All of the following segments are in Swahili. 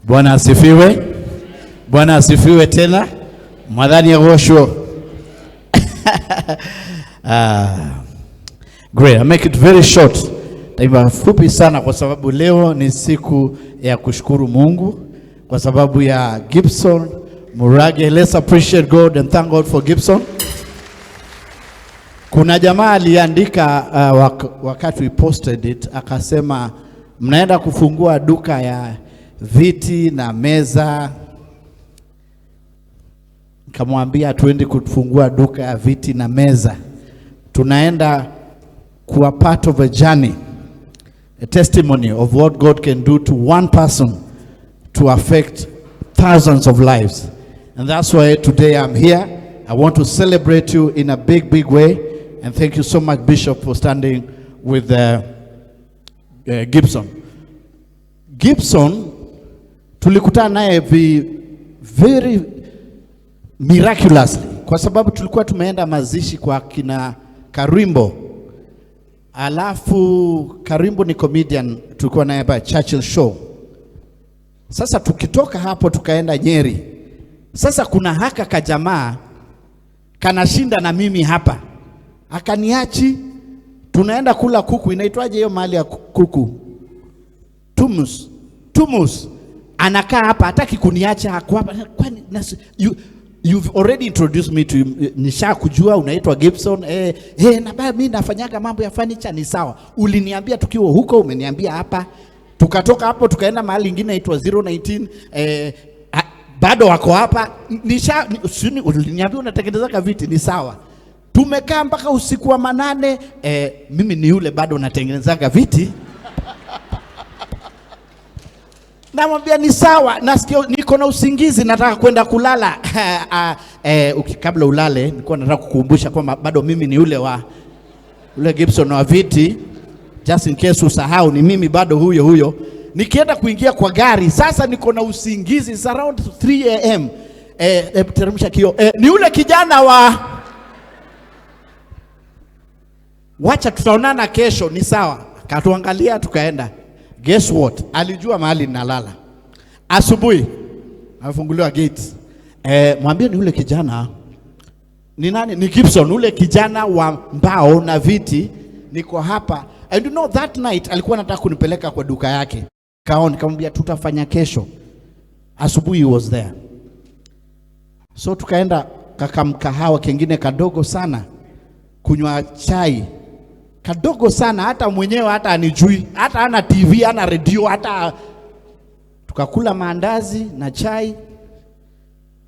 Bwana asifiwe. Bwana asifiwe tena. Mwadhani Yoshua. Great. I make it very short. Taimba fupi sana kwa sababu leo ni siku ya kushukuru Mungu kwa sababu ya Gibson Murage. Let's appreciate God and thank God for Gibson. Kuna jamaa aliandika wakati we posted it akasema mnaenda kufungua duka ya viti na meza. Nikamwambia tuendi kufungua duka ya viti na meza, tunaenda kuwa part of a journey, a testimony of what God can do to one person to affect thousands of lives. And that's why today I'm here. I want to celebrate you in a big, big way. And thank you so much, Bishop, for standing with Gibson. Gibson, tulikutana naye very miraculously kwa sababu tulikuwa tumeenda mazishi kwa kina Karimbo. Alafu Karimbo ni comedian tulikuwa naye hapa Churchill Show. Sasa tukitoka hapo tukaenda Nyeri. Sasa kuna haka kajamaa kanashinda na mimi hapa, akaniachi, tunaenda kula kuku. Inaitwaje hiyo mahali ya kuku? Tumus. Tumus. Anakaa hapa hataki kuniacha, ako hapa. Kwani you've already introduced me to you. Nishakujua unaitwa Gibson. Na baba mimi nafanyaga mambo ya furniture, ni sawa. Uliniambia tukiwa huko, umeniambia hapa. Tukatoka hapo tukaenda mahali ingine inaitwa 019, bado wako hapa. Uliniambia unatengeneza viti, ni sawa. Tumekaa mpaka usiku wa manane, mimi ni yule bado natengenezaga viti. Namwambia ni sawa, nasikia niko na usingizi, nataka kwenda kulala. Kabla ulale, nilikuwa nataka kukukumbusha kwamba bado mimi ni yule wa ule Gibson wa viti, just in case usahau, ni mimi bado huyo huyo. Nikienda kuingia kwa gari sasa, niko na usingizi, it's around 3 AM. Teremsha kioo. Ni yule kijana wa, wacha tutaonana kesho, ni sawa. Akatuangalia tukaenda. Guess what? Alijua mahali ninalala. Asubuhi amefunguliwa gate. Mwambie ni yule kijana. Ni nani? Ni Gibson, ule kijana wa mbao na viti. Niko hapa. And you know that night alikuwa anataka kunipeleka kwa duka yake. Kaoni, nikamwambia tutafanya kesho. Asubuhi he was there. So tukaenda kakamkahawa kengine kadogo sana kunywa chai. Kadogo sana, hata mwenyewe hata anijui, hata ana TV, ana radio, hata tukakula maandazi na chai,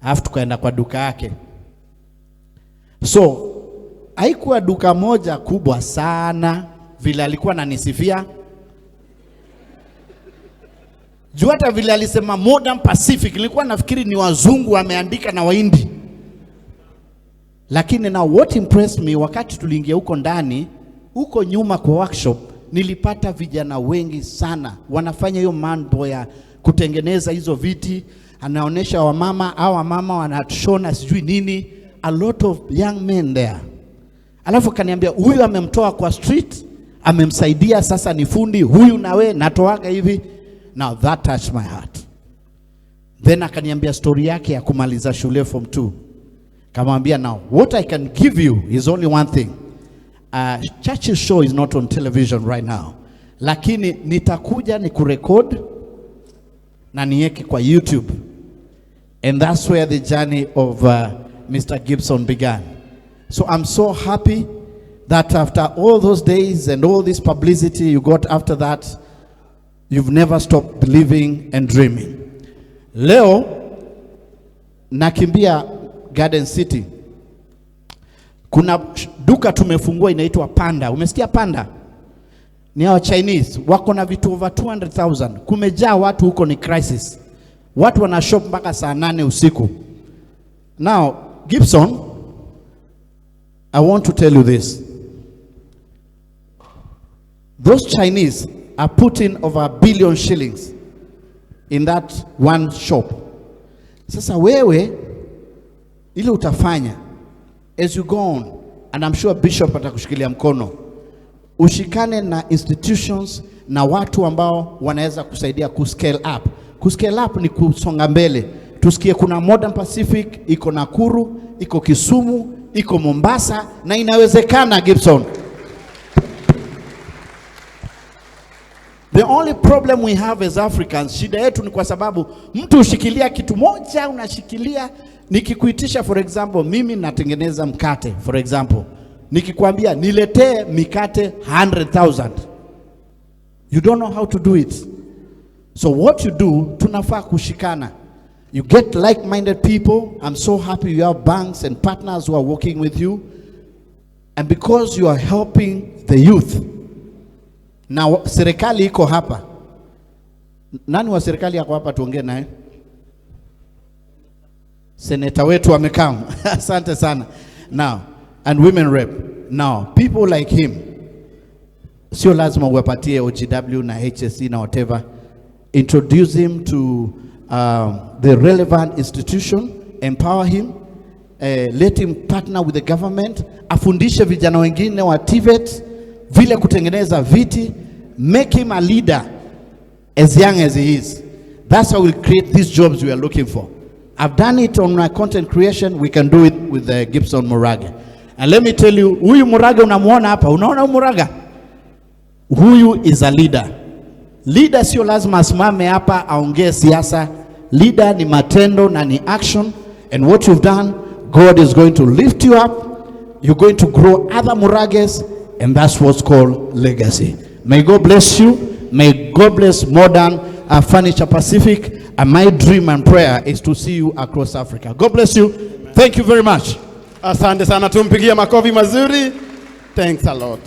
alafu tukaenda kwa duka yake. So haikuwa duka moja kubwa sana vile alikuwa ananisifia. Juu hata vile alisema Modern Pacific, nilikuwa nafikiri ni wazungu wameandika na Wahindi. Lakini now what impressed me, wakati tuliingia huko ndani, huko nyuma kwa workshop, nilipata vijana wengi sana wanafanya hiyo mambo ya kutengeneza hizo viti. Anaonesha wamama, au wamama wanashona sijui nini, a lot of young men there. Alafu kaniambia huyu amemtoa kwa street, amemsaidia, sasa ni fundi huyu, na we natoaga hivi. Now that touched my heart. Then akaniambia story yake ya kumaliza shule form 2. Kamwambia now what I can give you is only one thing. Churchill Show is not on television right now. Lakini nitakuja ni kurecord na niweke kwa YouTube. And that's where the journey of Mr. Gibson began. So I'm so happy that after all those days and all this publicity you got after that, you've never stopped believing and dreaming. Leo nakimbia Garden City. Kuna duka tumefungua inaitwa Panda. Umesikia Panda? Ni hao Chinese, wako na vitu over 200,000. Kumejaa watu huko, ni crisis. Watu wana shop mpaka saa 8 usiku. Now, Gibson, I want to tell you this. Those Chinese are putting over a billion shillings in that one shop. Sasa wewe ile utafanya as you go on, and I'm sure Bishop atakushikilia mkono, ushikane na institutions na watu ambao wanaweza kusaidia ku scale up. Kuscale up ni kusonga mbele. Tusikie kuna Modern Pacific iko Nakuru, iko Kisumu, iko Mombasa na inawezekana, Gibson. The only problem we have as Africans, shida yetu ni kwa sababu mtu hushikilia kitu moja, unashikilia. Nikikuitisha, for example, mimi natengeneza mkate, for example, nikikwambia niletee mikate 100,000, you don't know how to do it. So what you do, tunafaa kushikana. You get like-minded people. I'm so happy you have banks and partners who are working with you. And because you are helping the youth, na serikali iko hapa. Nani wa serikali yako hapa tuongee naye? Seneta wetu amekaa. Asante sana. Now, and women rep. Now, people like him, sio lazima uwapatie OGW na HSE na whatever. Introduce him to the relevant institution, empower him, let him partner with the government, afundishe vijana wengine wa TVET vile kutengeneza viti, make him a leader as young as he is. That's how we'll create these jobs we are looking for. I've done it on my content creation, we can do it with Gibson Murage. And let me tell you, huyu Murage unamuona hapa, unaona huyu Murage? Huyu is a leader. Leader sio lazima asimame hapa aongee siasa. Leader ni matendo na ni action. And what you've done, God is going to lift you up. You're going to grow other Murages, and that's what's called legacy. May God bless you. May God bless Modern Furniture Pacific. And my dream and prayer is to see you across Africa. God bless you. Thank you very much. Asante sana, tumpigie makofi mazuri. Thanks a lot.